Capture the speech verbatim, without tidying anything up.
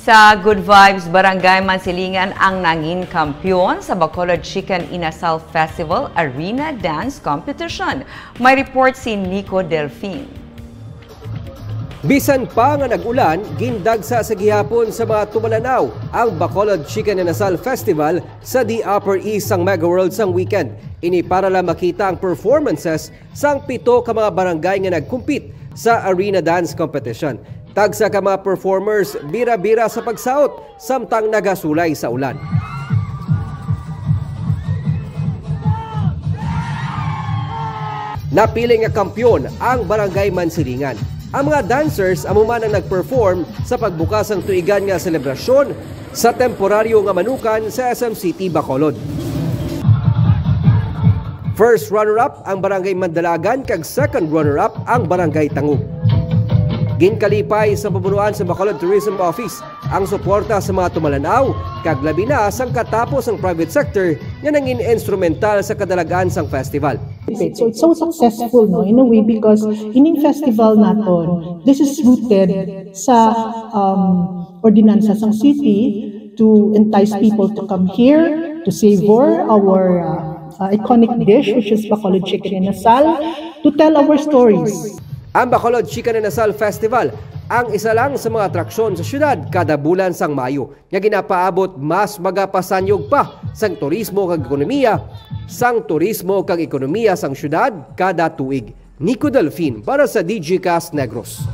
Sa Good Vibes Barangay Mansilingan ang nangin kampiyon sa Bacolod Chicken Inasal Festival Arena Dance Competition. May report si Nico Delfin. Bisan pa nga nag-ulan, gindagsa sa gihapon sa mga tumalanaw ang Bacolod Chicken Inasal Festival sa The Upper East sang Mega World sang weekend. Ini para lang makita ang performances sang pito ka mga barangay nga nag-compete sa arena dance competition. Tagsa ka mga performers bira-bira sa pagsaot samtang nagasulay sa ulan. Napili nga kampiyon ang Barangay Mansilingan. Ang mga dancers amo man ang nag-perform sa pagbukas sang tuigan nga selebrasyon sa temporaryo nga manukan sa S M City, Bacolod. First runner-up ang Barangay Mandalagan kag second runner-up ang Barangay Tangub. Ginkalipay sa pamunuan sa Bacolod Tourism Office ang suporta sa mga tumalanaw kag labi na sang katapos ang private sector nga nangin instrumental sa kadalag-an sang festival. So it's so successful, no, in a way, because ining festival naton, this is rooted sa um, ordinansa sang city to entice people to come here to savor our uh, uh, iconic dish, which is Bacolod Chicken Inasal, to tell our stories. Ang Bacolod Chicken Inasal Festival ang isa lang sa mga atraksyon sa syudad kada bulan sang Mayo nga ginapaabot mas magapasanyog pa sang turismo kag ekonomiya sang turismo kag ekonomiya sang syudad kada tuig. Nico Delfin para sa D G Cast Negros.